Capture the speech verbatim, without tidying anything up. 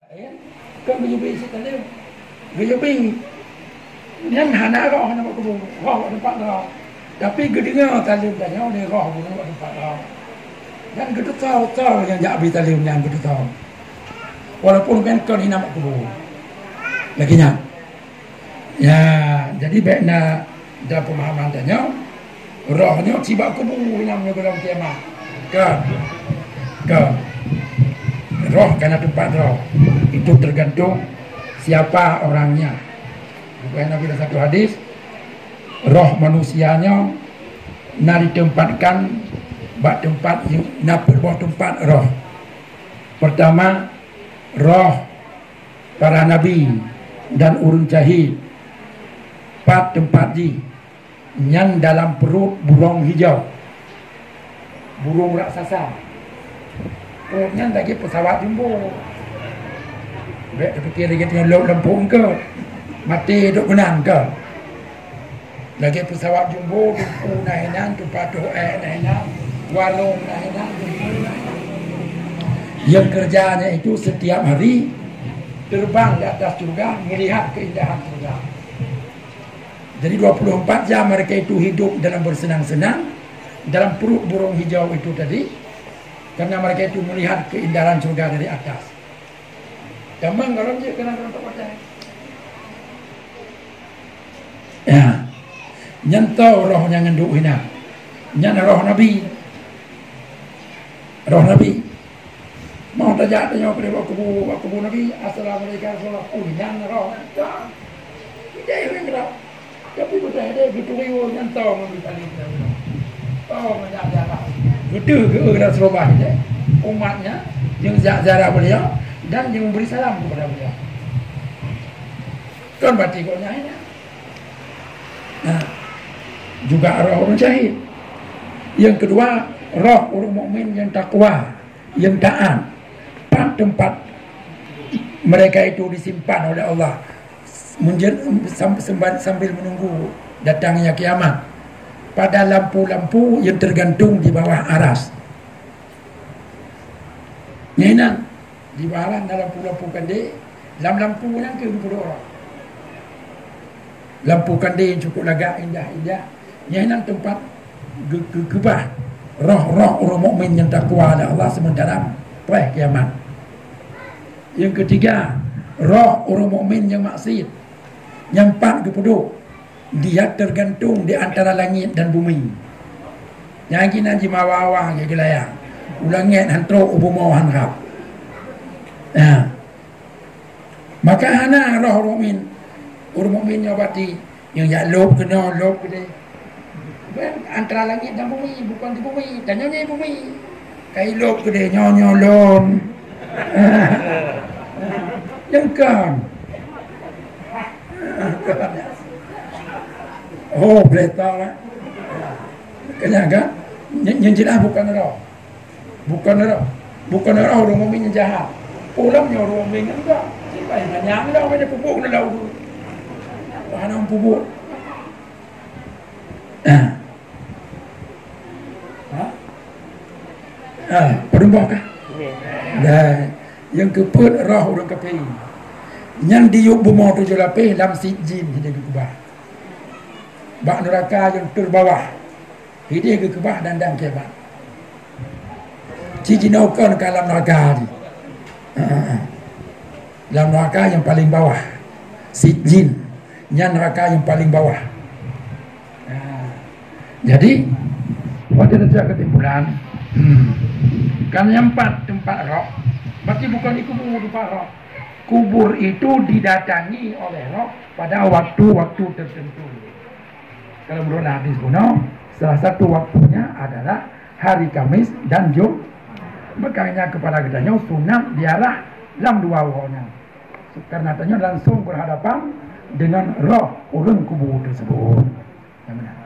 Laén, kon geuyue bi cit taleuen. Geuyue bi nyan hana roh nyan bak kubu, roh bak teumpat roh. Tapi geudeungoe taleuen tanyoe lé roh bunoe bak teumpat roh. Dan geututoe-toe nyang jak bi taleuen nyan geututoe. Walaupun kan kon inan bak kubu. Lagèe nyan. Ya, jadi bèk na dan pemahaman tanyoe, roh nyoe cit bak kubu nyang nyoe gohlom kiamat. Kon. Kon. Roh ka na teumpat roh. Itu tergantung siapa orangnya. Bukan Nabi dalam satu hadis, roh manusia nyoe na ditempatkan bak teumpat, na peuet boh teumpat roh. Pertama, roh para nabi dan ureueng syahid. Pat teumpat jih? Nyan dalam perut burong hijau, burong raksasa. Perut nyan lagèe pesawat jumbo. Bèk tapikir lagèe tanyoe lop lam phôn keu. Maté duek keunan keu. Lagèe pesawat jumbo, dumpeue na hinan, teumpat toh èk na hinan, warong na hinan, dumpeue na hinan. Yang kerjanya itu setiap hari terbang di atas surga, melihat keindahan surga. Jadi dua puluh empat jam mereka itu hidup dalam bersenang-senang dalam perut burung hijau itu tadi, karena mereka itu melihat keindahan surga dari atas. Tamong gohlom jeuet keunan lam teumpat. Ya. Nyan toh roh nyang ngon duek hinan. Nyan roh nabi. Roh nabi. Mau tajak tanyoe keu bak kubu, bak kubu nabi, "Assalamualaikum warahmatullahi wabarakatuh." Nyan roh nyan. Idéh ureueng geura. Tapi beutôi deh, geuturi woe nyan toh ngon geutali. Toh ngon jak ziarah. Geuteuh geu-eu lam seurubah deh. Umatnya, nyang jak ziarah beliau dan nyang memberi salam kepada beliau. Kon bati gobnyan nyan. Nah, juga roh ureueng syahid. Yang kedua, roh ureueng mukmin yang takwa, yang taat. Pat teumpat mereka itu disimpan oleh Allah. Menje-, sam-, semba-, sambil menunggu datangnya kiamat. Pada lampu-lampu yang tergantung di bawah aras. Nyan, di bawah na lampu-lampu kandé, lam lampu nyan keuh geupeuduek roh. Lampu kandé yang cukup lagak, indah-indah. Nyan teumpat geu-, geukeubah roh-roh ureueng mukmin nyang takwa lé Allah sementara preh kiamat. Yang ketiga, roh ureueng mukmin nyang maksiet, nyang pat geupeuduek, dia tergantung di antara langit dan bumi. Nyang keunan jimawa-wa lagèe geulayang. U langèt han trok, u bumoe han rab. Nah. Maka hana roh ureueng mukmin. Ureueng mukmin nyoe bati Nyang jak lôb keunoe, lôb keudeh. Ban antara langit dan bumi, bukon di bumi. Tanyoe nyoe bumi. Kai lôb keudeh, nyoe, nyoe lôn. Nyang kan. Oh, boleh tahu lah. Kenyang kan? Nyang, nyang jelas bukon roh. Bukon roh. Bukon roh ureueng mukmin nyang jahat. Ureueng nyoe ureueng mukmin nyang jahat. Sipai manyang dah, ada pupuk dalam ureueng. Hana pupuk. Ah. Ha? Ah, peurumoh kah? Nggih. Dan nyang keupeuet roh ureueng kafé. Nyang diyueb bumoe tujoh lapéh lam sijjin hideh geukeubah. Bak neuraka nyang teubawah. Hideh geukeubah dan, dan kiamat. Ci jinoe kon ka lam neuraka jih. Ha. Lam neuraka nyang paleng bawah. Sijjin. Nyan neuraka nyang paleng bawah. Ha. Jadi, watèe teucok keusimpulan, hmm, kan nyang pat teumpat roh, berarti bukon di kubur teumpat roh. Kubur itu didatangi oleh roh pada waktu-waktu tertentu. Kalau menurut hadis kuno, salah satu waktunya adalah hari Kamis dan Jum-, makanya kepada geutanyoe sunat ziarah lam dua woe nyan. Karena tanyoe langsung berhadapan dengan roh ureueng kubu tersebut. Yang benar.